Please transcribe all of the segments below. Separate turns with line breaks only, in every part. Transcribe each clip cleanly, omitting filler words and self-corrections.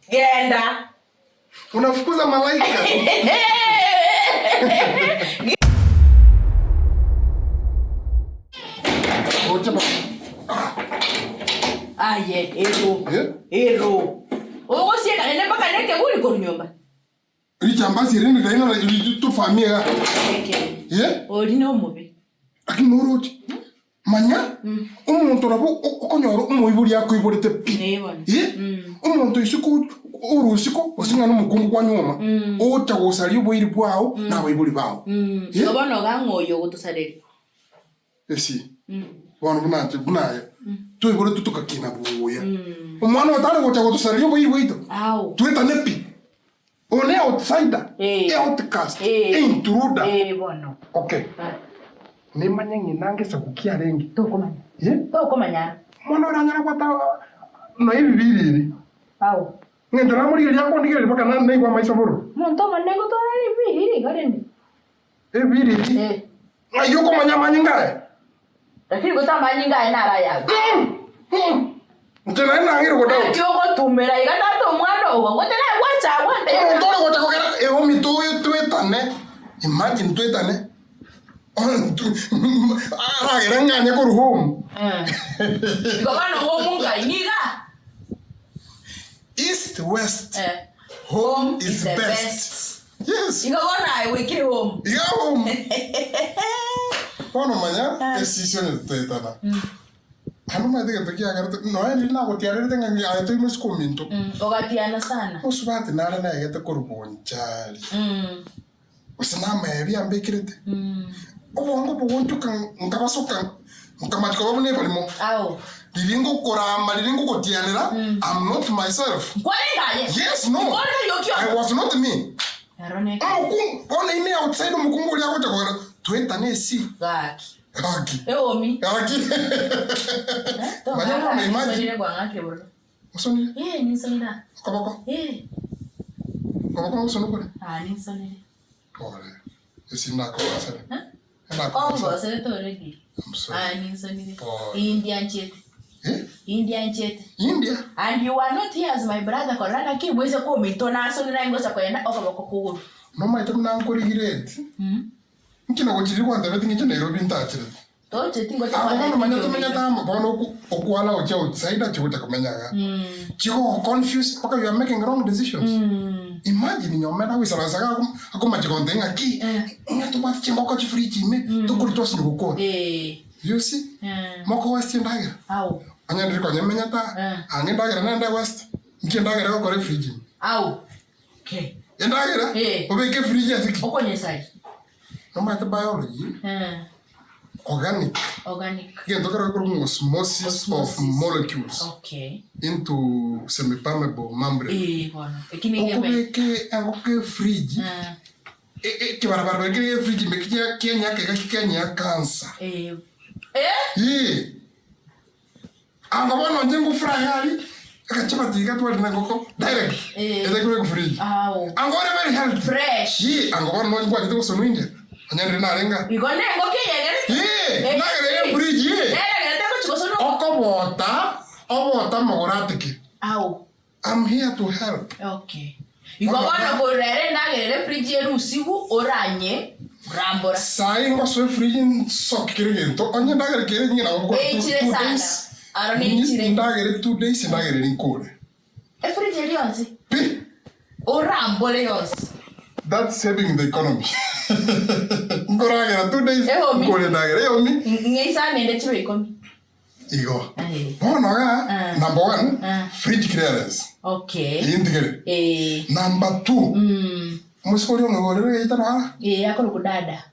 Genda.
Unafukuza malaika. Oche ba.
Aye, ero.
Eh?
Ero. Ogosieka naende mpaka na ekeburi korwa nyomba.
Richambasi rende raina ritofamia iga.
Ekebe.
Eh?
Ori nomobe.
Lakini noroche. Manya, omonto nabo okonyora omoibori akoiborete pi.
Ee bono.
Eh? Omonto isiko ore osiko gose ng'a nomokungu kwanyuoma, ocha gosaria oboiri bwao na abaibori bao. Eh?
Igo bono iga ng'a oyo ogotosareria.
Esi, bono buna inche buna aye, twaiboretwe togakina buya. Omwana oyo tari gocha gotosareria oboiri bwaito,
Ao.
twetane pi. Oyo ne outsider,
Eh.
e outcast,
Eh.
e intruder.
Ee bono.
Okay. Nimanye ng'ina ngesaku ki arenge.
Tokomanya.
Eh?
Tokomanya.
Omwana oranyare gwata nonya ebibiri ebi.
Ao.
Ng'encho namorigereria akondigereria mpaka na- naigwa amaiso bororo.
Omonto omonene ngotwara ribiri iga rende.
Ebibiri
Eh.
Ng'ai okomanya amanyinga aye?
Lakini gose amanyinga aye naro ayago.
Inche naende nang'eire godoubt.
Naki ogotumera iga tata omwana ogo, ngote naye gwancha agwante.
Omonto ore gocha kogera eomi toye twetane, imagine twetane, aragere ng'anye korwa home.
Igo bono home ngai niga?
East, west,
Eh.
home is best. Yes.
Igo bono aye gwaikire home.
Iga home. Bono manya esisi onye totetana. Naende omanyete egento kiagerete nonya riria nagotiarerete ng'a ng'a aye toime isiko ominto.
Ogatiana sana.
Mosubati nare naegete korwa bonchari. Gose namaebi ambekerete. Obongo bogonchoka nkabasoka nkamanya koba buna ebarimo.
Ao.
Riria ngokorama riria ngogotianera I'm not myself.
Nkwarenge aye?
Yes, no.
Igo ore tari okio?
I was not me.
Ero ne.
Omokungu, bono ime outside omokungu oria agocha kogera twetane esi.
Gaki.
Gaki.
Eomi.
Gaki. Manya bono imagine.
Nisonire kwang'akire bororo.
Osonire?
Eh, ninsonire.
Okoboko?
Eh.
Okoboko ngosonu kore?
Ah, ninsonire.
Pole. Esi nakogosere.
Eh?
Nakogosere.
Ongosere toredi.
I'm sorry.
Ah, ninsonire.
Pole.
India nchete.
Eh?
India nchete.
India?
And you are not here as my brother korora naki moise kominto nasonire ngocha kogenda okoboko kogoro.
Nomaete buna nkorigireti.
Mm.
Inki nagochirie gwantebeti ng'iche Nairobi ntachirete.
Tocheti ngocha
Abo bono manya tomenyete
kogenda.
amo bono oku- okwala gochia outside chigocha komenya iga.
Mm.
Chigo confuse mpaka you are making wrong decisions.
Mm.
Imagine nyomera agoisaransa iga ako- akomachi gontebia ng'aki,
Eh.
ng'a tobwate chingoko chifridge ime, tokori twasinywa gokora.
Eh.
You see?
Eh.
Moko waste endagera.
Au.
Onye ndiri konya emenyete aa,
Eh.
ang'e endagera nende waste. Inki endagera egokora efridge ime?
Au. Okay.
Endagera,
Eh.
obeke efridge ase ki?
Okonyesari.
Nomanyete biology,
Eh.
organic,
Organic.
egento kero gekorokwa osmosis of
Osmosis.
molecules
Okay.
into semipermeable membrane.
Eh, bono. Eki nigo ebe.
Okobeke engoko efridge,
Eh.
e- e- ekebarabara kere efridge ime kia- kianyaka iga kikanyia cancer.
Eh. Eh?
Ee. Anga bono inche ngofurahi aria, agachapati iga twari na engoko direct,
Eh.
ete kobeka fridge.
Ao.
Anga ore very healthy.
Fresh.
Yee, anga bono nonye nkwachete gosonwa india, onye ndiri narenge aa.
Igo na engoko eyegerete.
Yee, nagera ere fridge, yee.
Nere egerete gochi gosonwa.
Okobota, obote amagoro ateke.
Ao.
I'm here to help.
Okay. Igo bono korwa ere endagera ere fridge erusigwe oranye rambora.
Sai ngosoe fridge nsoke kera egento onye endagera kere enyinge nabo ngokora two
Eichire
two
sana.
days.
Aro neichire.
Ndagere two days endagera eri nkore.
Efridge eri yonsi.
Pi!
Orambore yonsi.
That's saving the economy. Nkoragera two days
Ehomi.
nkore endagera ehomi.
Ng'eisane ende chiro ikomi.
Igo.
Aye.
Bono iga,
Ah.
number one,
Ah.
fridge clearance.
Okay.
Eyio ntigere.
Eh.
Number two,
Mm.
omosike oria ong'igwa orere geita noara,
Eh, akorokwa dada.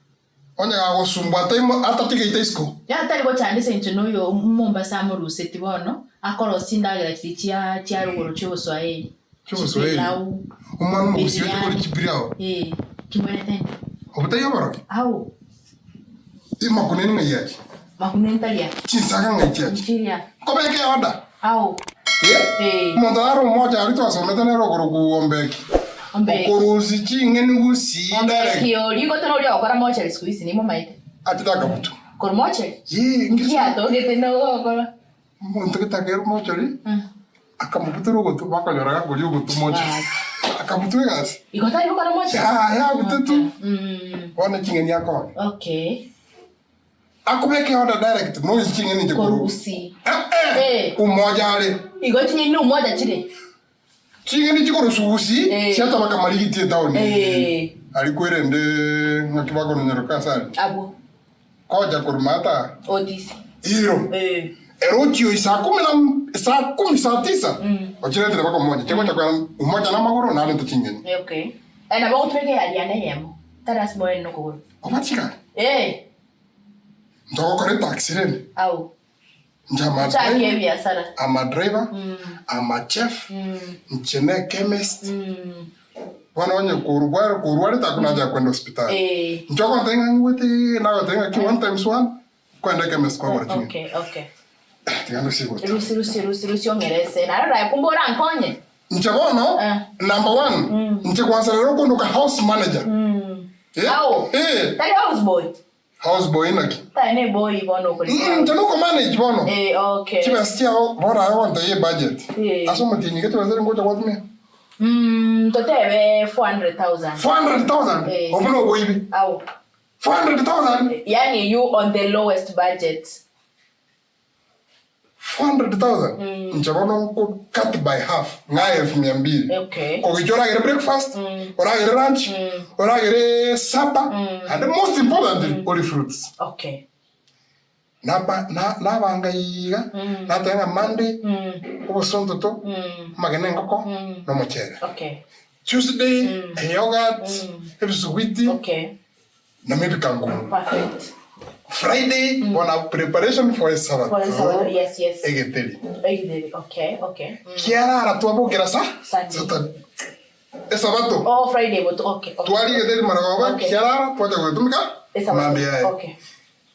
onye gagosumbua ataimo atatigeite isiko.
Yaani tari gochandesa inche na oyo Mombasa amoruseti bono, akorosia chindagera chiria chia chia rogoro chi'oboswahili.
Chi'oboswahili?
Chipilau.
Omwana omogusii oche
Biryani.
kori chipilau.
Eh, kimwerete nde.
Obo taiyo oborogi?
Au.
Makuneni ng'ai ache?
Makuneni tari aa.
Chinsaga ng'ai chiache?
Nchiri aa.
Nkobeke eorder?
Ao.
Eh?
Eh.
Omonto nare omocha aria twasomete nere okorokwa Ombeki.
Ombeki.
Okorusia ching'eni gusii direct.
Ombeki oria igo tari oria ogokora mochari siku hizi nimomaete.
Achete akabutu.
Korwa mochari?
Yee,
Nki atogete nogokora?
Omonto gete akerwa mochari. Akamobutora ogotu, bakonyora gakoria ogotu mocha. Akabutwa egasi.
Igo tari gokora mocha?
Yaya abutetu. Bono ching'eni akonya.
Okay.
Akobeka eorder direct nonya ching'eni inche korwa.
Korusi.
Eh
Eh.
Umoja are.
Igo ching'eni na umoja chire.
Ching'eni chikorusia gusii
Eh.
chiatabaka marigiti etown
Eh.
Aria kwerende ng'aki bakononyeroka ase aria.
Abwo.
Kocha korwa maata.
Otisi.
Iro.
Eh.
Ere ochia saa kumi na saa kumi saa tisa ochiretire mpaka umoja chigocha koera umoja namagoro narente ching'eni.
Eh, okay. Eh, nabo ogotumeka eyari yane eyemo. Tari lasima oende nokogoro.
Obachika.
Eh.
Ntogokora etaxi rende.
Au.
Inche ama
Ochake
driver,
ebiasara.
ama driver, ama chef, inche ne chemist. Bono onye korwa korwarete hakuna haja ya kwenda hospitali.
Eh.
Inche ogontebia ng'a ng'wete nagotebia ng'aki one times one, kwenda chemist kwagora ching'eni.
Okay, okay.
Tiga ndusie gocha.
Rusi, rusi, rusi, rusi ong'erese. Naro rae kumbe orankonye.
Inche bono,
Eh.
number one, inche kwansa rero okondoka house manager. Eh,
Ao.
eh,
Tari house boy.
house boy naki?
Tari ne boy bono okori.
Inche noko manage bono.
Eh, okay.
Chibesa chiao bono aye ogontebia ebudget.
Eh.
Ase omotienyi iga chibesa eria ngocha gwatumia?
Totebe 400,000.
400,000?
Eh.
Obwo noboibi.
Ao.
400,000?
Yani you on the lowest budget.
400,000? Inche bono nko cut by half, ng'a elfu mia mbili.
Okay.
Kogicha oragere breakfast, oragere lunch, oragere supper, and most importantly, ori fruits.
Okay.
Naba na nabanga iga, nateba ng'a Monday, obosontoto, amagena engoko, na omochere.
Okay.
Tuesday, eyogurt, ebisuguiti,
Okay.
na maybe kangumu.
Perfect.
Friday, bono preparation for a Sabbath.
For a Sabbath, yes, yes.
Egeteri.
Egeteri, okay, okay.
Kiarara twabokera sa?
Sunday.
Saturday. Esabato.
Oh, Friday, but okay. okay.
Twari egeteri maragoba,
Okay.
kiarara twacha goetumika
Esabato.
mambia yaye.
Okay.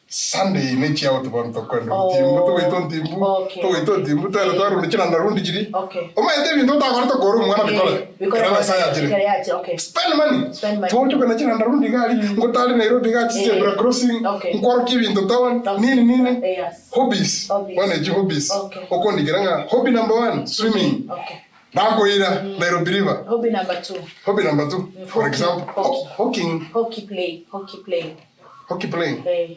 Sunday ne chiao tobwate tokwenda
Oh.
otimbu togoita ontimbu
Okay.
togoita ontimbu twagenda twarunda chiranda rundi chiri
Okay.
omanyete ebinto otakore tokora omwana bikore
Eh, bikore
kera amasaha yachire
Kera yachire, okay.
spend money
Spend money.
twoche kogenda chiranda rundi iga aria ngotare Nairobi iga achi
Eh.
zebra crossing
Okay.
nkworokia ebinto town
Okay.
nini nini
Eh, yes.
hobbies
Hobbies.
bono echi hobbies
Okay.
okondikera ng'a hobby number one swimming
Okay.
nakoira Nairobi river
Hobby number two.
hobby number two for
Hockey.
example
Hockey.
hawking
Hockey play. Hockey play.
Hockey playing.
Eh.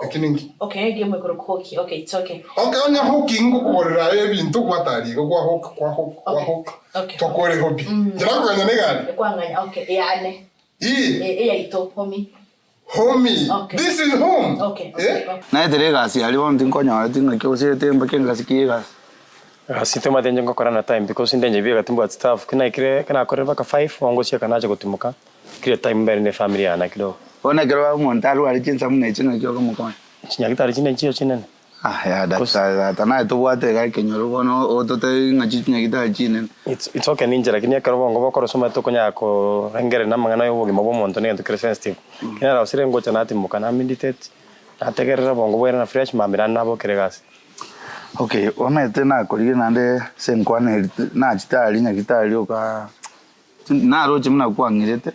Eki ninki?
Okay, game ekoro hockey. Okay, it's okay.
Okay, onye hockey ngokoborera aye ebinto gwatari igo gwa hook kwa hook kwa
Okay.
hook.
Okay.
Tokore hobby. Njera koganya ne gari.
Ekwang'anya. Okay, yane.
Ii.
Eh, eyaito homie.
Homie.
Okay.
This is home.
Okay. Okay.
Eh?
okay.
Naetire egasi aria bono tinkonyoreti ng'aki gose mpaka engasi ki egasi.
Egasi tomanyete inche ngokora na time because inde inche bieka timbwati staff, ki naikire ki nakorire mpaka five, bono ngosieka nacha gotimoka, kila time mbere ne family yane kidogo.
Bono ekero omonto arware chinsa buna echi ng'aki okomokonya?
Chinyagitari chinde nchiyo chinene.
Ah yaya daktari tata naye tobwate iga ekenyoro bono ototebi ng'a chinyagitari chinene.
It's it's okay ninche lakini ekero obongo bokorosia omanyete tokonyara korengereria na amang'ana ya obogima bwa omonto na egento kere sensitive. Ekero narosire ngocha natimoka na meditate, nategerera obongo bwairana fresh mambia naende nabokera egasi.
Okay, omanyete nakorigia naende ase enkwana eri nachete aria nyagitari okaa naroche buna kwang'irete,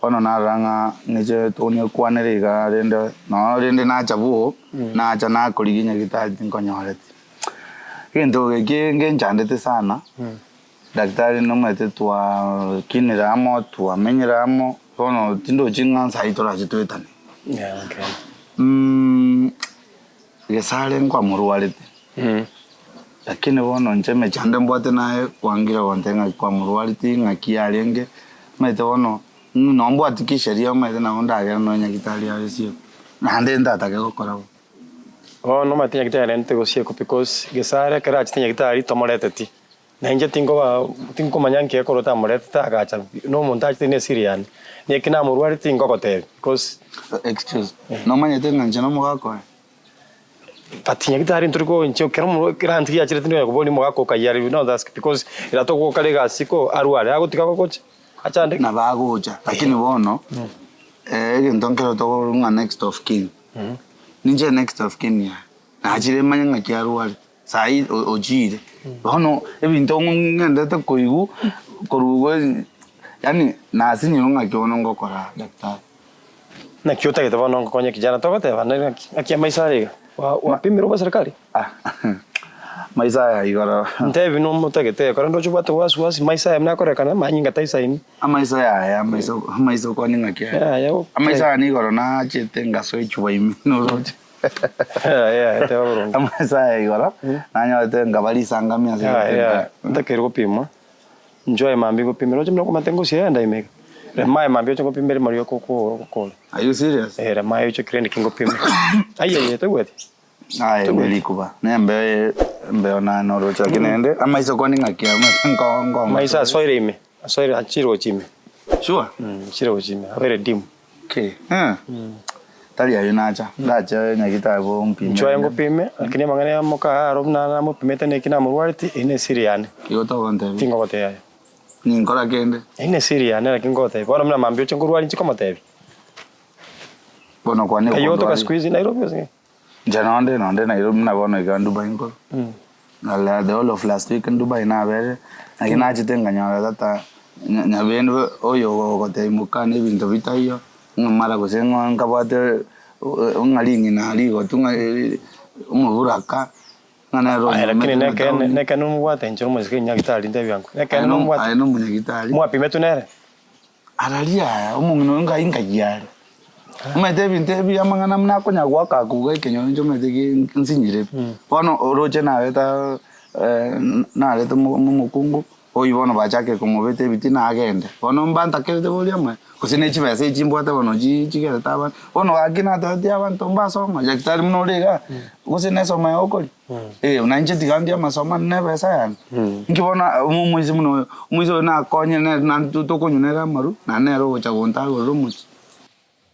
bono narora ng'a ng'eche tonyekwanere igaa rende nonye rende nacha bwogo, nacha nakorigia nyagitari tinkonyoreti. Egento eke ngenchandete sana, daktari nomanyete twakinire amo, twamenyire amo, bono tindochi ng'a nsa torache toetane.
Yeah, okay.
Gesare nkwamorwarete, lakini bono inche emechando mbwate naye kwangire gontebia ng'aki kwamorwareti ng'aki yarenge, omanyete bono nonye mbwati kisheria omanyete nabo ndagere nonye nyagitari aye esieko, naende ntatake gokora bo.
Bono omanyete nyagitari arentete gosiekwa because Gesare ekero achete nyagitari tomoreteti, na inche tinkoba tinkomanya nki ekero otamoretete agacha na omonto achete na esiri yane, na eki namorwareti tingogotebia because.
Excuse, nomanyete ng'a inche nomogaka oye?
But nyagitari ntori ko inche ekero omo ekero aunty giachire tindi konya koboria omogaka okayia are not ask because ere atogokora egasi ko arware agotiga gogocha achandeke.
Nabo agocha lakini bono egento nkero tokorwa ng'a next of kin, ninche next of kin yaye, nachire manye ng'aki arwarete, sahi ochire, bono ebinto ng'endete koigwa korwa igo yaani nasinyirwe ng'aki bono ngokora daktari.
Naki otagete bono ngokonye kijana togoteba naki ng'aki amaiso are iga? Wa wapimirwe bwa serikali?
Ah, Maiso aya igoro.
Ntebi nomotagete ekero ndoche obwate wasi wasi maiso aya buna akorekana amanyinga taisaini.
Amaiso yaya amaiso amaiso okwane ng'aki aya.
Yaya okay.
Amaiso aya niigoro nachete ngasoa echuba ime noroche.
Yaya teba boronge.
Amaiso aya igoro nanyorete nkaba risangami ase
Yaya
egete
ntakeire gopimwa inchuo aye mambia ngopimere oche buna okomanyete ngosia yenda ime iga. Rema aye mambia oche ngopimere maria okokora.
Are you serious?
Eh rema aye oche clinic ngopime. Aiyaiya toigweti?
Aye nerikuba, nembeo embeo naye noroche, lakini rende amaiso kwane ng'aki amaiso nko nko
Amaiso asoire ime, asoire achire gochia ime.
Sure?
Achire gochia ime, abeire dim.
Okay, eh, tari ayio nacha, ndache nyagitari bompime.
Inchuo aye ngopime, lakini amang'ana ya moka aro buna namopimete neki namorwareti, eyio nesiri yane.
Igo togontebia?
Tingogotebia aye.
Ninkora kende?
Eyio nesiri yane naki ngogotebia. Bono buna mambia oche nkorwaria inche komotebia.
Bono kwane
Eyio otoka
okondwaria.
siku hizi Nairobi gose ng'ai?
Inche nonde nonde Nairobi buna bono iga Dubai nkorwa. Na the whole of last week Dubai naberire, naki nachete nkanyora tata nyabende oyo ogotebia mokane ebinto bitaiyo, ng'a mara gose ng'a nkabwate ng'a ring'ina rigotu ng'a omoburaka, ng'a nere
Aye lakini
onyomete
nekeene
mataoni.
nekeene nomobwate inche omosike nyagitari ntebi ango. Nekeene
Aye no
nomobwate.
aye nomonyagitari.
Mwapimetwe nere?
Araria aya, omong'ina oyo ngai nkai are. Omanyete ebinto ebi amang'ana buna akonya goaka akouga ekenyoro inche omanyete ki nsinyire pi. Bono oroche nareta nareta omokungu, oywo bono bachakire komobeta ebitina agende. Bono mbantakerete boria amo, gose ne chibesa echi mbwate bono chi chigerete abana. Bono gaki natebetie abanto mbasoma, daktari buna ore igaa, gose nesoma yago okoria. Eh, na inche tiga ndie amasomo ane na ebesa yane. Inki bono omoisia buna oyo, omoisia oyo nakonye nere naintwe tokonywa nere amaru, naende nere ogocha gontagorera omochie.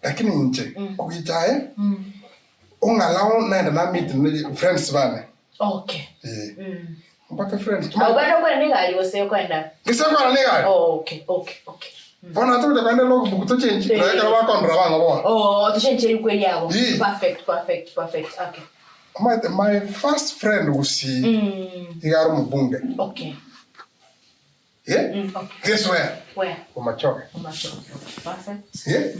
Lakini inche kogicha aye ong'alao naende na meet ne friends bane.
Okay.
Eh. Mpaka friends.
Abwo bande okwenda na egari gose okwenda?
Gese kwenda na egari.
Oh, okay, okay, okay.
Bono togocha kogenda logbook tochenchi
Eh.
nonya ekero bakondora bang'a bono.
Oh, tochenche rikwe riabo.
Eh.
Perfect, perfect, perfect. Okay.
Omanyete my first friend gusii iga are omobunge.
Okay.
Eh?
Mm, okay.
Guess where?
Where?
Bomachoge.
Bomachoge. Okay. Perfect.
Eh?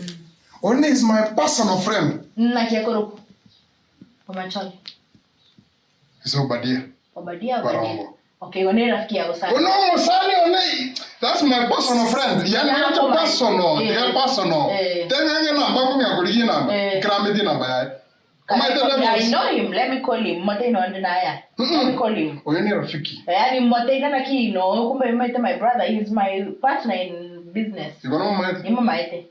One is my personal friend.
Naki akorokwa? Bomachoge.
Ase Obadia.
Obadia, Obadia.
Barongo.
Okay, igo nere rafiki yago sana.
Ono omosani one, that's my personal friend. Yani
Yeah,
nacha
koma.
personal,
Eh.
tiga personal.
Eh.
Teng'ang'e namba ng'ong'ea korigia enamba,
Eh.
nkerameti enamba yaye. Omanyete
I
levels.
know him. Let me call him. Mote ino ande naya. Let me call him.
Oyo ni rafiki.
Yani mote ina naki no kumbe mete my brother he is my partner in business.
Igo nomomanyete.
Imo maete.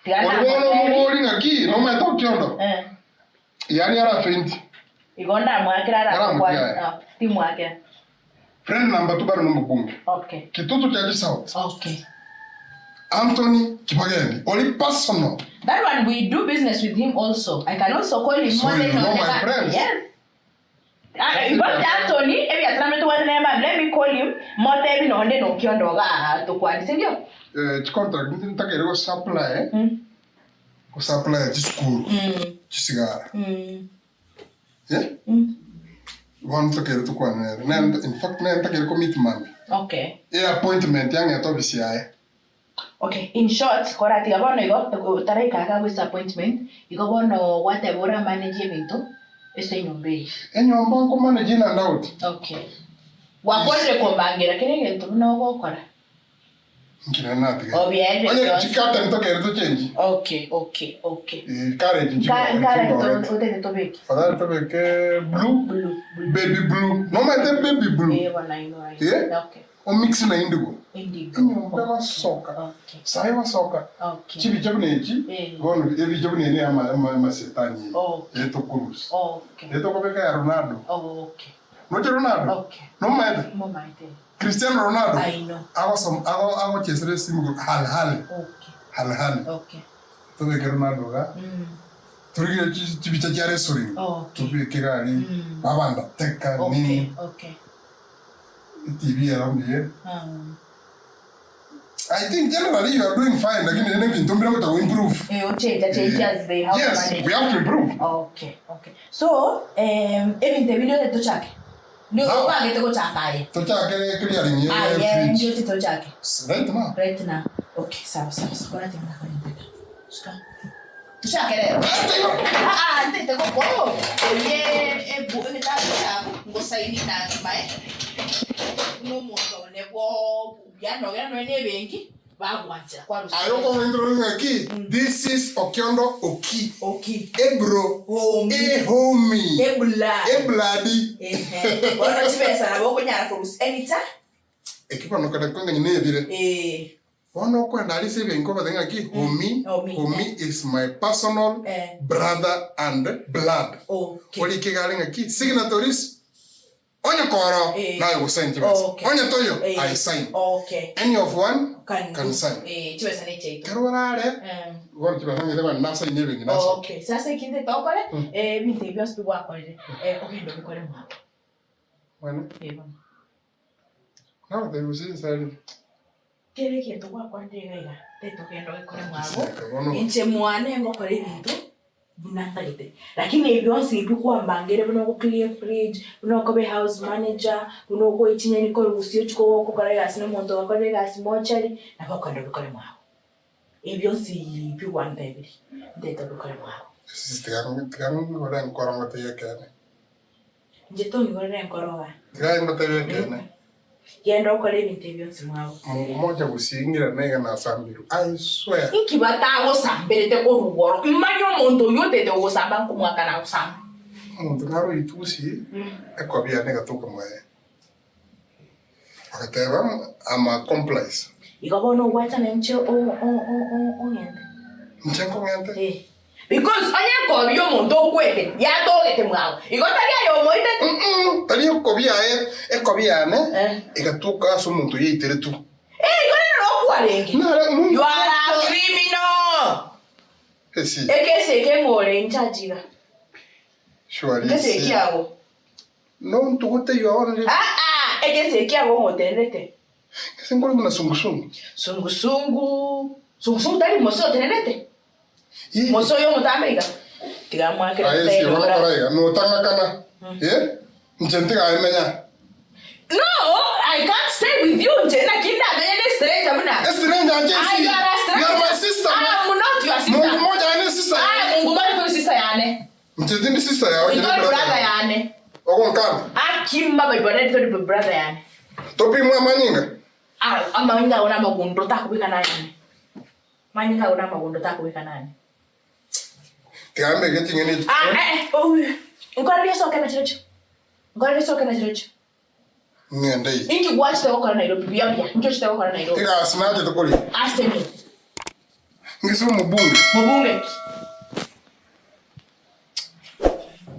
Tigana.
Ori bono omobori ng'aki, nomanyete okiondo.
Eh.
Yani arafenti.
Igo ndamwakera
Ara
arakwa.
mukiaye.
Timwakera.
Friend number 2 bado nomobunge.
Okay.
Kitutu cha South.
Okay.
Anthony Kibagendi. Ori personal.
That one we do business with him also. I can also call him
So
Monday
you know
no
my friends.
Yes. Ah, but Anthony, ebi atamete wa nema, let me call him. Mote ebi no onde no kiondo ga tukwani, si ndio?
Eh, chicontract ntakere go supply, go supply chisukuru, chisigara. Eh? Bono ntokere tokwane nere. Nende, in fact, nere ntakere ko meet mami.
Okay.
E appointment yang'ete office yaye.
Okay, in short, koratiga bono igo taraika aka gwesa appointment, igo bono gwateba ora manage ebinto ase enyomba eye.
Enyomba nko manage in and out.
Okay. Gwakorire kombangera kera egento buna ogokora.
Inki naende natigaire?
Obiaerire
Onye
bionsi.
chicurtain tokere tochengi.
Okay, okay, okay.
Eh, carriage
Nka- nkara
nchigorete.
otete tobeke.
Afadhali tobeke blue,
Blue, blue.
baby blue. Nomanyete baby blue?
Eh, bono I know, I know.
Eh?
Okay.
Omix na indigo.
Indigo.
Enyomba egosoka.
Okay.
Sahi gosoka.
Okay.
Chibicha buna echi,
Eh.
bono ebicha buna ere ama ama amasetani eye.
Okay.
Etokorusia.
Okay.
Etokobeka ya Ronaldo.
Okay.
Noche Ronaldo?
Okay.
Nomaete?
Momaete.
Cristiano Ronaldo?
I know.
Agosom ago agochesera esimu korwa Al Ahly.
Okay.
Al Ahly.
Okay.
Tobeke Ronaldo iga. Torigere chibicha chia wrestling.
Okay.
Tobeke iga aria. Babanda teka nini.
Okay. Okay.
ETV ero mbuya. I think generally you are doing fine lakini rende ebinto mbire gocha go improve.
Eh, ochenja chenja as they have
Yes,
managed.
we have to improve.
Okay, okay. So, ebinto ebi ndio tochake. Ndio
Now.
obangete gochaka aye.
Tochake clearing ye
Aye,
fridge.
ndio tochake.
Right now.
Right now. Okay, sawa sawa. Sikora tena kwa ndeka. Sika. Tochake rero. Aa ntete gokoo oye ebu egetabu kiago ngosaini na mae buna omonto one bwo buya nogera nonya na ebenki bagwanchera kwarusia
Aye okomointerora ng'aki this is Okiondo Oki
Oki.
Ebro
Homie.
Ehomi
Eblood.
Ebladi
Ehe. Bono chibesa nabo okonyara korusia anytime.
Eki bono kare kong'anya nebire.
Eh.
Bono okwenda aria ase ebenki obatebie ng'aki Homie,
Homie,
Homie is my personal
Eh.
brother and blood.
Okay.
Orike iga are ng'aki signatories onye koro
Eh.
naye ogosign chibesa.
Okay.
Onye toyo
Eh.
I sign.
Okay.
Any of one
Can,
can sign.
Eh, chibesa nechiaito.
Kero orare
Eh.
bono chibesa ng'ete bana nasaini ebenki nasoa.
Okay. Sasa ekinde tokore, eh, ebinto ebi bionsi bigwakorire, eh, ogende obikore mwabo.
Mwane.
Eh, bono.
Nagotebia gose nsarire.
Kera egento gwakwanire iga iga, tetogenda ogekore mwabo,
Chiseka bono.
inche mwane ngokora ebinto buna ntagete. Lakini ebi bionsi ebi kwambangire buna ogo clear fridge, buna okoba ehouse manager, buna okoe chinyeni korusia ochie gokora egasi na omonto ogakorire egasi mochari, nabo okogenda obikore mwabo. Ebi bionsi pi gwantebirie, ntagete obikore mwabo.
Sisi tiga tiga ngore nkoro ngotebie ekeene.
Inche tong'igorere enkoro igaa.
Tiga ngotebie ekeene.
Genda okore ebinto ebi bionsi mwabo.
Mungu moja gusii ng'irane iga nasambirwe I swear.
Inki batagosamberete korwa igoro? Manya omonto oyio otete kogosamba nkomoaka nagosamba.
Omonto naro oitwe gusii ekobi yane egatoka mwaye agateba I'm accomplice.
Igo bono ogwachana inche ong'ente.
Inche nkong'ente?
Eh. Because onye ekobi y'omonto okwete yatogete mwao, igo tari aye omoitete.
Mm-mm, tari ekobi yaye, ekobi yane
Eh.
egatoka ase omonto oyio aiteretwe.
Eh, igo rero nokwarenge.
Nare munto
You are a criminal.
Esi.
Ekesi eke ng'o ore in charge iga?
Surely
Ekesi
esi.
ekiago.
Nontugute you are only.
Ah ah, ekesi ekiago ng'o otenenete?
Ase nkore buna sungusungu.
Sungusungu, sungusungu tari mose otenenete?
Ii.
Mose oyo omotambe iga? Tiga mwakere
Aye
motebe
esi bono
bora.
kora iga, notang'akana. Eh? Inche ntigaemenya.
No, I can't stay with you nche naki ndamenye ne stranger buna.
A stranger ache
Ah,
esi.
you are a
You are
stranger.
my sister.
I'm not your sister.
Mungu moja ane sister.
Ah, Mungu moja tori sister yane.
Inche tindi sister yao, inche
Tori
ndi
brother
brother yao.
yane.
Ogonkana.
Akimba baibonete tori brother yane.
Topimwe amanyinga.
Ah, amanyinga ago namagundo takobeka nayane. Manyinga ago namagundo takobeka nane.
Tiga mbeke ching'eni echi.
Ah, eh, eh, oh, nkorere esoke na chirochio. Nkorere esoke na chirochio.
Ng'ende eye.
Inki gwachete gokora Nairobi buya buya. Inki ochete gokora Nairobi?
Egasi nachete koria.
Ase ng'o?
Ngise omobunge.
Mobunge ki?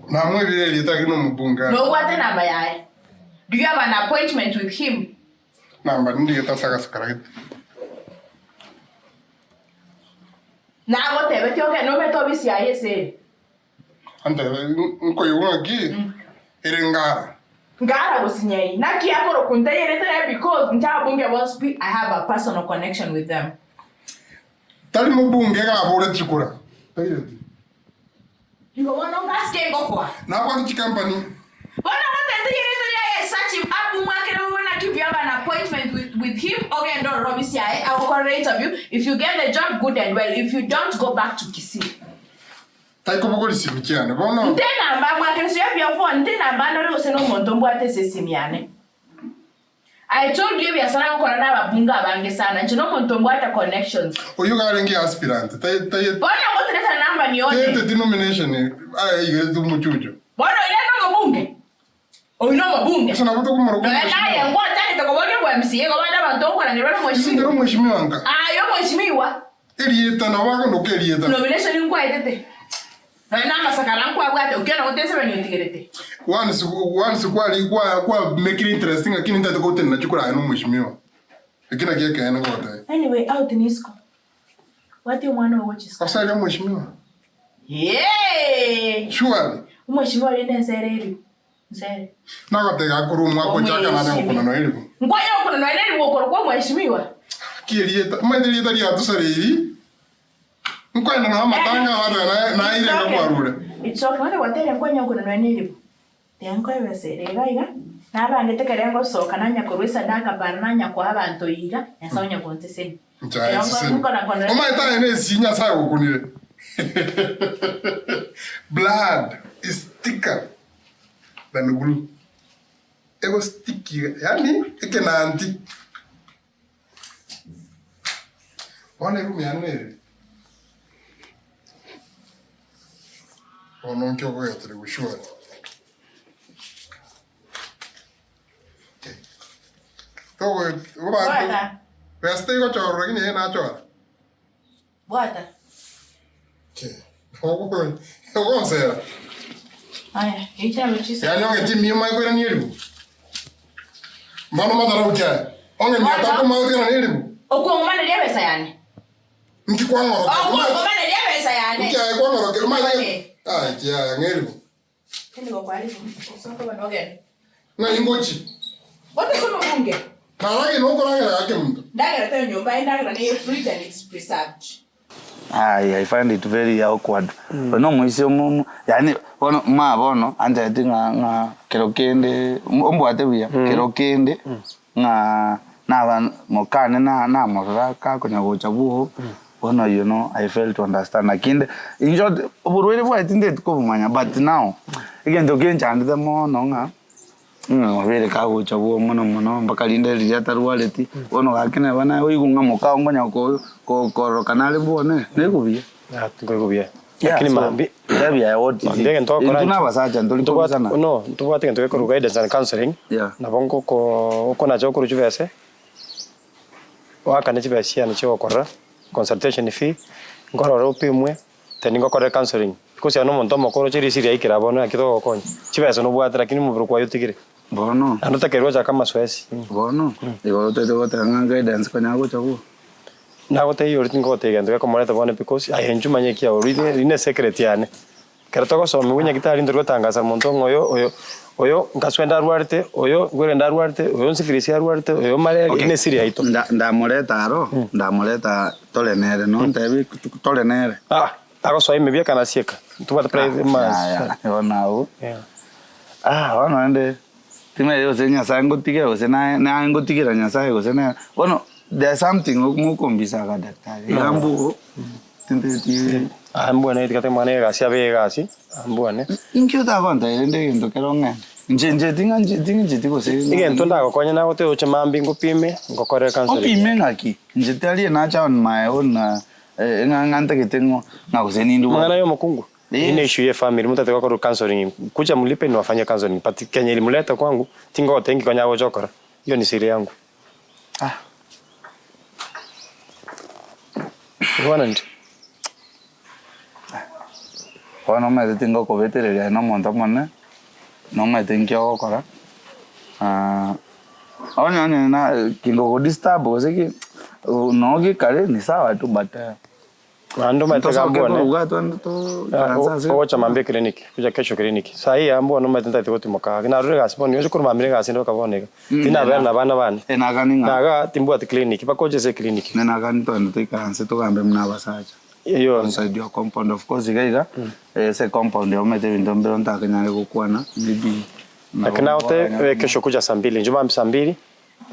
Namwebire erieta lakini nomobunge are.
Nobwate enamba yaye? Do you have an appointment with him?
Namba ndigete ase agasakara gete.
Nagotebetie ogende omete obisi yaye ase ere.
Antebe nkoigwa ng'aki ere ngara.
Ngara gosinyai. Naki akorokwa ntayerete naye because inche ababunge bonsi pi I have a personal connection with them.
Tari mobunge iga aboreti chikura. Taireti.
Igo bono ngasike ngokoa.
Nabwate chikampani.
Bono gotete yerete riaye search him up omwakere bobe naki you have an appointment with, with him ogende ororo obisi yaye agokorere interview if you get the job good and well if you don't go back to Kisii.
Taikobogoria simi chiane bono.
Nte namba mwakere so you have your phone nte namba ndore gose nomonto mbwate ase esimi yane. I told you ebiasara ngokora na ababunge abange sana inche nomonto mbwate connections.
Oyio iga arenge aspirant tai tai
Bono ngotereta namba nione.
taeteti nomination aigerete omochucho.
Bono oria nomobunge? Oyio nomobunge.
Ase nabo tokomoroka
Nonya naye
omweshimiwa.
ngwachagete koboria obwa MCA igo bande abanto nkorangeria bare
Ase
omweshimiwa.
ndere omweshimiwa nka.
Aye omweshimiwa.
Erieta nabo bakondoka erieta.
Nomination nkwaetete. Nonya na amasakara nkwabwate okiona gote ensebeni otigerete.
Once once kwari kwa kwa make it interesting lakini ntate gotenena chikura aye nomweshimiwa. Eki nakio ekeene ngogotebia.
Anyway, out nisiko. Bwati omwana ogo chisiko.
Ase aria omweshimiwa.
Yee!
Surely.
Omweshimiwa rende ensere eribu. Nsere.
Nagotebia gakorwa omwaka ochaka nare gokuna nonya eribu.
Nkwanya gokuna nonya eribu okorokwa omweshimiwa.
Ki erieta, omanyete erieta riatosareiri, nkoenda nao amatanga abanto naye naye
It's okay.
kwarure.
It's okay. Onye gwatere nkwanya gokuna nonya eribu. Tiga nkoebesere iga iga, nabangete ekero ngosoka nanya korwa esadaka para nanya koa abanto iga, Nyasaye onya gontesenia.
Nchae
Ekero
eseseni.
nkona kona
Omanyete aye ne esii Nyasaye ogokunire. Blood is thicker than glue. Ego stick iga, yaani ekenanti. Bono eroom yane nere. Bono nki ogoetera goshwari. Togo
Bwata.
Besa tegochorwa lakini eye nachora.
Bwata.
Ogonsera.
Aya, ichame chisa.
Yaani onge chimiyo mae koirania eribu. Mbono matarau kiaye. Onge mia tatu mae otigana eribu.
Okuong'omaneria ebesa yane.
Nki kwang'orokera.
Okuong'omaneria ebesa yane.
Nki aye kwang'orokera. Mae
Kwani?
Ai kiaye ng'eribu.
Kende gokwaribu. Osoka bono ogende.
Ng'ai ngochi.
Bote soma bunge.
Naragera nokoragera gake monto.
Ndagera tero nyomba endagera neye fridge and it's preserved.
Aye, I find it very awkward. Bono omoisia omo yaani bono ma bono anchaete ng'a ng'a kero kende ombwate buya kero kende ng'a naba mokane na namorora kakonya gocha bwogo bono you know I fail to understand lakini in short oborwaire bwaye tindeti kobomanya but now egento kenchandete mono ng'a Ng'a obeire kagocha bwogo mono mono mpaka rinde riria atarwareti, bono gaki neba naye oigwe ng'a mokao nkonya ko- ko- kororokana are bwone, nigo buya.
Ah, nkoigwa buya.
Yeah,
Lakini
so,
mambi
tebia aye what is
Mambi
it?
egento ogokora
Intwe na abasacha ntori
ntobwate
kobisana.
no, ntobwate egento gekorwa guidance and counseling,
Yeah.
nabo ngoko okonacha okorwa chibese, oakane chibesa chiane chiogokora, consultation fee, nkorore opimwe. Teni ngokore counseling, because aye nomonto omokoro chirisi riaikire abwo bono naki togokonya. Chibesa nobwate lakini omobere kwaye otigire.
Bono.
Naende otakeirwe gochaka amasoesi.
Bono, igo otagete goteba ng'a guidance konya agocha bwo.
Nagotebia oria tingogotebia gento gekomoreta bono because aye inchuo manye ekiagera oria riria ne secret yane. Ekero togosomiwa nyagetari ntori gotangasa monto ng'a oyo oyo oyo nkaswende arwarete, oyo ngwerende arwarete, oyo nsifirisi arwarete, oyo malaria,
Okay.
ne esiri yaito.
Nda ndamoreta aro, ndamoreta tore nere, nontebi tore nere.
Ah, agosoa ime bieka nasieka, ntobwate private ma
Yaya, bono abwo.
Yeah.
Ah, bono naende, timanyeti gose Nyasaye ngotigera gose naye naye ngotigera Nyasaye gose nere, bono there's something mokombisaga daktari, iga mbuo. Tinteti.
Aa mbwane tiga temwana egasi abe egasi, aa mbwane.
Inki otagontebi rende egento kere ong'ende? Inche inche ting'ancheti ting'ancheti gose.
Egento ndagokonye nagotebi oche mambia ngopime, ngokorere counselling.
Opime ng'aki? Inche tari nacha on my own ng'a ng'a ntagete ng'o ng'a gose ninde
Amang'ana ya omokungu?
Eh.
Eye ne issue ye family motate gokorwa counselling, kuja mlipe niwafanyie counselling but kenye ilimleta kwangu tingogotebi nki konya agocha gokora, hiyo ni siri yangu.
Ah.
Bono intwe.
Bono omanyete tingokobetereria aye na omonto omonene, nomanyete nki ogokora, onye onye na kingogodisturb gose ki, noo gekare ni sawa tu but.
Naende omanyete iga
Ntosoke
mbwane.
koruga twende toikaranse ase.
Ogocha mambia eclinic, gocha kesho clinic. Saa hii aa mbwane omanyete ntagete gotimoka ake. Narure egasi bono, nigo korwa mambia egasi ende mpaka bono iga. Tinabera na abana bane.
Enakani ng'a.
Naga timbwati clinic, mpaka oche ase eclinic.
Nenakani twende toikaranse togambe buna abasacha.
Eyio.
Outside your compound of course iga iga, ase ecompound omanyete ebinto mbire ntakonyare gokwana maybe.
Lakini nagote kesho kuja saa mbili, inchuo mambia saa mbili.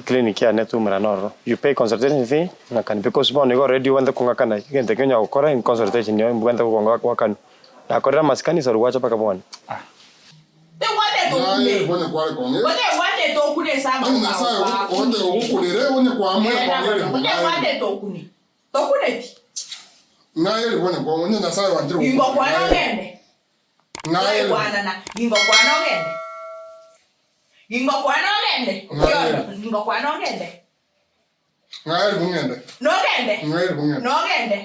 Clinic yane tumerane ororo. You pay consultation fee, ng'akani because bono igo already obwate kong'akana egento ekio onya gokora in consultation nigo mbwate gokonga goakanwa. Nakorire amasikani isaro gwacha mpaka bono.
Tegwatete
Naye
okune.
bonye kware kong'e.
Otegwatete okune ase
Onye
amagoro
Nyasaye
ao.
ote ogokurere onye kwamwera
Genda
kong'ere
bono.
naye.
Otegwatete okune. Tokuneti.
Naye bonye kong'e onye Nyasaye wanchire
Ingo
gokurera
kwana
naye.
ogende.
Naye.
Toraigwanana. Ingo kwana ogende. Ngingokwana ogende.
Ng'aeri.
Ngingokwana ogende.
Ng'aeri bung'ende.
Nogende.
Ng'aeri bung'ende.
Nogende.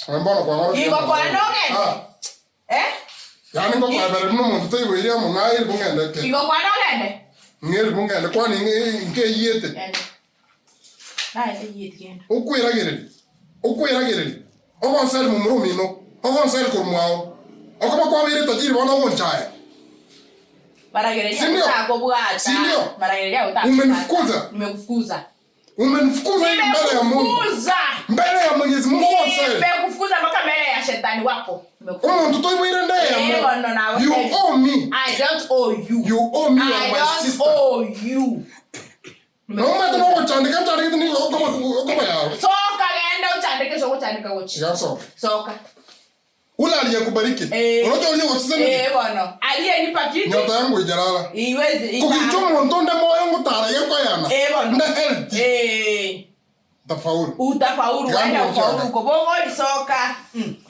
Aye mbono kwang'ora
Ngingokwana ogende.
Ah.
Eh?
Yaani ngokwabera buna omonto toiboiri amo ng'aeri bung'ende ke.
Ngingokwana ogende.
Ng'aeri bung'ende kwani nkeyiete.
Genda. Naye teyieti genda.
Okweragereria, okweragereria, ogonseri momura omino, ogonseri korwa mwao, okoba kwabeire etajiri bono ogonchaya.
Maragereria
Si ndio?
utakobwata.
Si ndio?
Maragereria utakobwata.
Umenifukuza.
Nimekufukuza.
Umenifukuza hivi mbele ya Mungu.
Nimekufukuza.
Mbele ya Mwenyezi Mungu ogonseri.
Nimekufukuza mpaka mbele ya shetani wako. Nimekufukuza.
Omonto toiboire nde
Eh,
eyemo.
bono nawe.
You owe me.
I don't owe you.
You owe me you
I
are my
don't
sister.
owe you.
Nomanyete nogochandeka nchandegete nigo okoba okoba yago.
Soka genda ochandeke ase ogochandeka gochia.
Tiga nsoke.
Soka.
Ule aliyekubariki.
Eh.
Oroche oria ogoseseneti.
Eh, bono. Aliyenipa kiti.
Nyota yangu ijarara.
Iwezi.
Kogicha omonto onde moyo ngotara gekoyana.
Eh, bono.
Nde healthy.
Eh.
Ntafaulu.
Utafaulu
Tiga
wenda
ng'oche
ufaulu
ande.
uko bogori soka.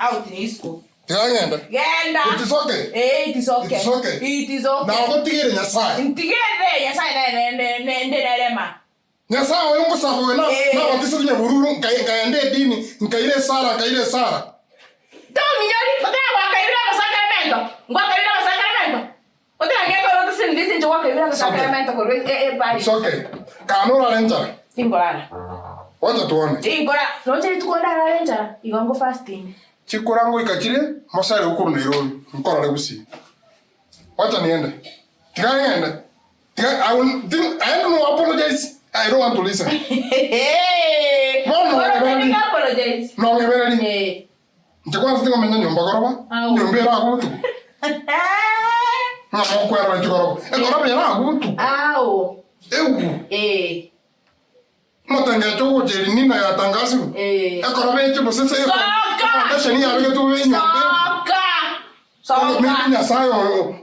Out ni isco.
Tiga ng'ende.
Genda.
It is okay.
Eh, it is okay.
It is okay.
It is okay.
Na ogotigere Nyasaye.
Ntigere Nyasaye ne ne ne ne nerema.
Nyasaye oyo ngosaba oyo na
Eh.
nabatisete nyabururu nkai nkaenda edini nkaira esara nkaira esara.
Tominyori, otara gwakairire amasakaramento. Ngwakairire amasakaramento. Otara ngekora otosindizi inche gwakairire amasakaramento korwa e e bari.
It's okay. Kana orare enchara.
Tingorara.
Wacha tuone.
Tingora. Noche rituko ndarare enchara. Igo ngo fasting.
Chikura ngoika chire mosare okorwa Nairobi nkorore gusii. Wacha niende. Tiga ng'ende. Tiga I will think I don't know apologize. I don't want to listen. Bono
Bono
nongebereri.
tindika apologize.
Nongebereri.
Eh.
Inche kwanza tingomenya nyomba goroba.
Au.
Nyomba eragwe botuko. Ng'a mokwerora chigoroba. Egoroba eragwe botuko.
Au.
Egu.
Eh.
Omotengecho ogocha eri nina yatangasirwe.
Eh.
Ekero beche gose ase
Soka!
foundation yabegetwe bobe enyomba.
Soka! Soka!
Maybe Nyasaye oyo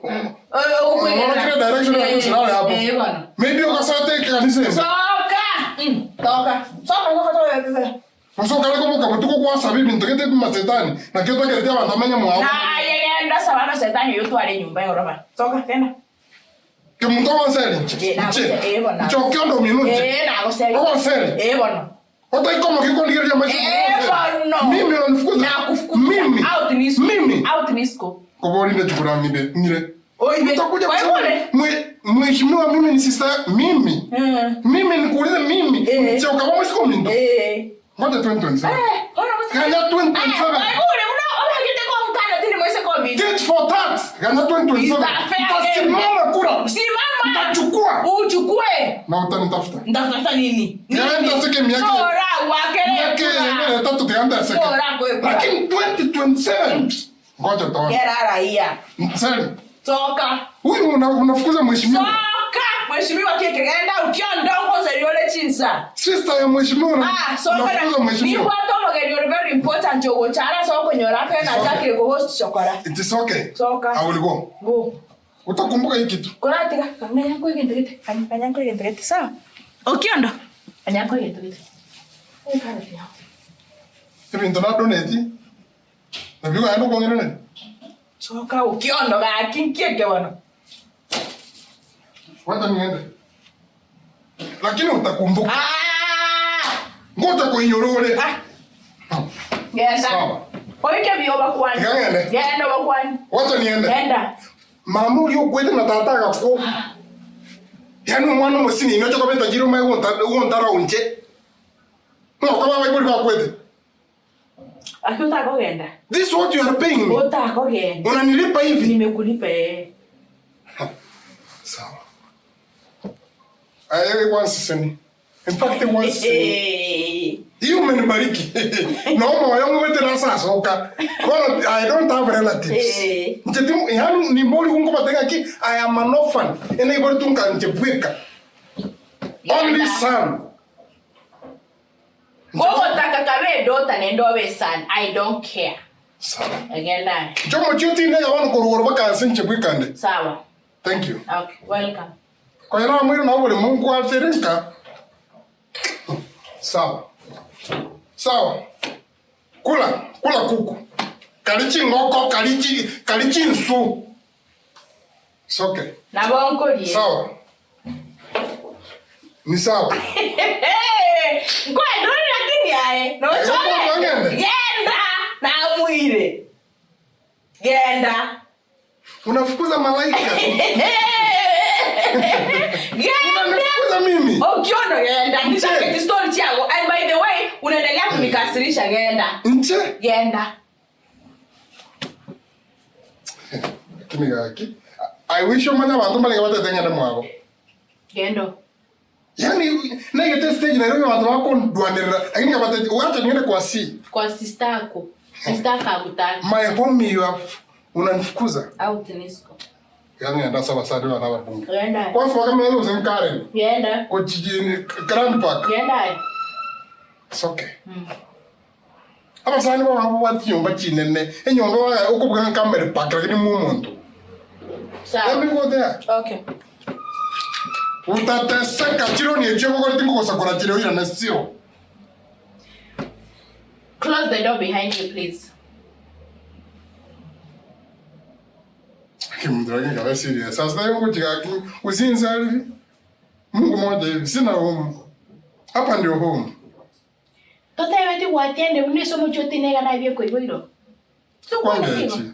Okwegera.
Kire direction ya kusilala hapo.
Eh, bono.
Maybe ogasate ekanisa ime.
Soka! Toka. Soka, soka, soka, soka.
Gose okare koboka botuko gwasaba ebinto gete ebimasetani nakio otakereti abanto bamenye mwao.
Naye genda saba amasetani oyo otware enyomba egoroba. Soka, genda.
Kemunto ogonseri inche.
Eh,
Inche.
nagose- eh, bono.
Inche okiondo omino inche.
Eh, nagoseri.
Ogonseri.
Eh, bono.
Otaikomoki kondigereria amaiso
Eh, bono.
Mimi unanifukuza.
Nakufukuza.
Mimi.
Out ni sco.
Mimi.
Out ni sco.
Koborinde chikura ng'ire. Ng'ire.
Oibe.
Utakuja
Kwa
kusema
hivyo
mwe- mheshimiwa mimi ni sister mimi.
Mm.
Mimi nikuulize mimi.
Eh.
Che ukaba mwisiko minto.
Eh.
Ngoja 2027.
Eh, ona musi-
Ganya 2027.
Eh, ure, una obagete kwa mkano tini mwese kwa minto.
Tit for tat. Ganya 2027.
It's a fair
Nitasimama kura.
Simama.
Nitachukua.
Uchukue.
Na utanitafuta.
Nitafuta nini?
Tiga nitaseke miaka.
Ora wakele.
Miaka yenyewe tatu tiga nitaseke.
Ora kwe kura.
Lakini 2027. Ngoja utaona.
Gera raia.
Sali.
Toka.
Huyu unafukuza mheshimiwa.
Soka. Mheshimiwa keke genda ukiondoka uzeriole chinsa.
Sister ya mheshimiwa una-
Ah, soka.
unafukuza mheshimiwa.
Nikwata omogeni ori very important ogochara sokonyora kena
Soka.
chakire go host chokora.
It is okay.
Soka.
I will go.
Go.
Utakumbuka hii kitu.
Koratiga kang'anya kwegento gete. Kang'anya kwegento gete. Sawa. Okiondo. Kang'anya kwegento gete.
Ebinto na donate. Nabio aende okong'erereri.
Soka okiondo gaki nkieke bono.
Wacha niende. Lakini utakumbuka.
Ah!
Ngoja kuinyorore.
Ah! Genda.
Sawa.
Oike bio bakwani.
Genda.
Genda bakwani.
Wacha niende.
Genda.
Mama uri okwete na tata agakwo. Yaani omwana omosini inoche kobeta chire omaye gontara onche. Ng'okoba abaibori bakwete.
Aki utakogenda.
This is what you are paying me.
Utakogenda.
Unanilipa hivi.
Nimekulipa eh.
Sawa. Aye wansiseni. In fact wansiseni.
Eh.
Hiyo umenibariki. Naomba wayangu wete na sasa oka. Well, I don't have relatives.
Eh.
Nche timu yani ni mboli ungo batenga ki I am an orphan. Ene ibori tunka nche bweka. Only son.
Gogotaka kabe daughter nende obe son. I don't care.
Sawa.
Agenda.
Chomo choti ne yawano kororo bakanse nche bwekande.
Sawa.
Thank you.
Okay, welcome.
Kwa hiyo mwili na bole Mungu aterenka. Sawa. Sawa. Kula, kula kuku. Kali chingoko, kali chi, kali chinsu. It's okay.
Nabo nkorie.
Sawa. Ni sawa.
Nkwendore lakini aye. No
Eh,
chole.
uko ngende?
Genda. Namwire. Genda.
Unafukuza malaika.
Genda.
Unanifukuza mimi.
Okiono genda.
Nche.
Nisaketi story chako. And by the way, unaendelea kunikasirisha genda.
Nche.
Genda.
Lakini gaki. I wish omanya abantu mbalenge batetengene mwabo.
Gendo.
Yaani negete stage Nairobi abantu bakondwanirira lakini kabate wacha niende kwa C.
Kwa sister yako. Sister yako hakutaki.
My homie you have unanifukuza.
Out nisco.
Yaani enda sawa sawa na babunge.
Genda.
Kwa sababu kama wewe usenkaren.
Genda.
Kwa jijini Grand Park.
Genda.
It's okay. Abasani bono babwate chinyomba chinene, enyomba baga okobuga ng'a camel park lakini mwa omonto.
Sawa.
Let me go there.
Okay.
Utateseka chironi echio obogoreti ngogosakora chire oirane sio.
Close the door behind you please.
Aki mtu lakini kabe serious. Sasa hiyo ngochi gaki usinza hivi. Mungu moja hivi sina home. Hapa ndio home.
Totebeti gwatiende buna ase omochie otine iga nabie koiboirwa.
Kwangechi.